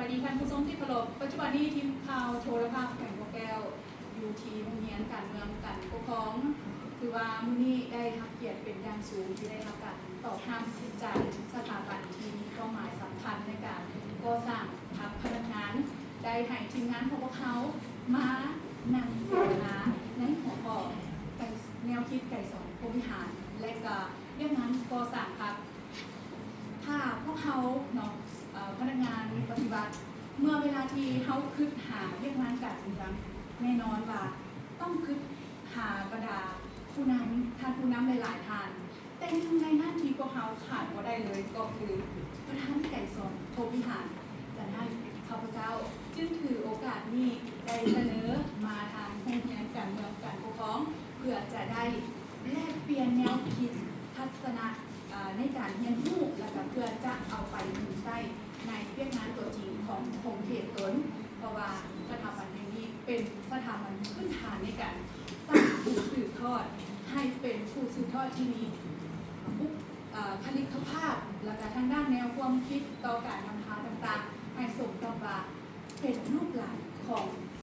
ສະບາຍດີທ່ານຜູ້ຊົມທີ່ເຄົາລົບ, ປັດຈຸບັນນີ້ທີມຂ່າວໂທລະພາບແຂວງບໍ່ແກ້ວ ຢູ່ທີ່ໂຮງຮຽນການເມືອງການປົກຄອງ ຖືວ່າມື້ນີ້ໄດ້ຮັບກຽດເປັນຢ່າງສູງທີ່ໄດ້ຮັບການຕອບຮັບຈາກສະຖາບັນທີ່ມີເປົ້າໝາຍສຳຄັນໃນການກໍ່ສ້າງພັກພະນັກງານ ໄດ້ໃຫ້ທີມງານຂອງພວກເຮົາມານັ່ງເສວນາໃນຫົວຂໍ້ ແນວຄິດໄກສອນພົມວິຫານ ແລະ ກະວຽກງານກໍ່ສ້າງພັກ. ຖ້າພວກເຮົາເນາະ ເອີ ພະນັກງານປະຕິວັດ ເມື່ອເວລາທີ່ເຮົາຄິດຫາວຽກງານການເມືອງ ແນ່ນອນວ່າຕ້ອງຄິດຫາບັນດາຜູ້ນຳ, ທ່ານຜູ້ນຳຫຼາຍໆທ່ານ ແຕ່ໜຶ່ງໃນນັ້ນທີ່ພວກເຮົາຂາດບໍ່ໄດ້ເລີຍກໍຄືປະທານໄກສອນພົມວິຫານ. ສະນັ້ນ ຂ້າພະເຈົ້າຈຶ່ງຖືໂອກາດນີ້ໄດ້ສະເໜີມາທາງໂຮງຮຽນການເມືອງການປົກຄອງ ເພື່ອຈະໄດ້ແລກປ່ຽນແນວຄິດ ທັດສະນະ ເອີ ໃນການຮຽນຮູ້ ແລ້ວກໍເພື່ອຈະເອົາໄປນຳໃຊ້ໃນວຽກງານຕົວຈິງຂອງຂົງເຂດຕົນ ເພາະວ່າສະຖາບັນແຫ່ງນີ້ເປັນສະຖາບັນພື້ນຖານໃນການສ້າງຜູ້ສືບທອດ ໃຫ້ເປັນຜູ້ສືບທອດທີ່ມີບຸກ ເອີ ຄະລິກກະພາບ ແລ້ວກໍທາງດ້ານແນວຄວາມຄິດຕໍ່ການນຳພາຕ່າງໆ ໃຫ້ສົມກັບວ່າເປັນລູກຫຼານຂອງ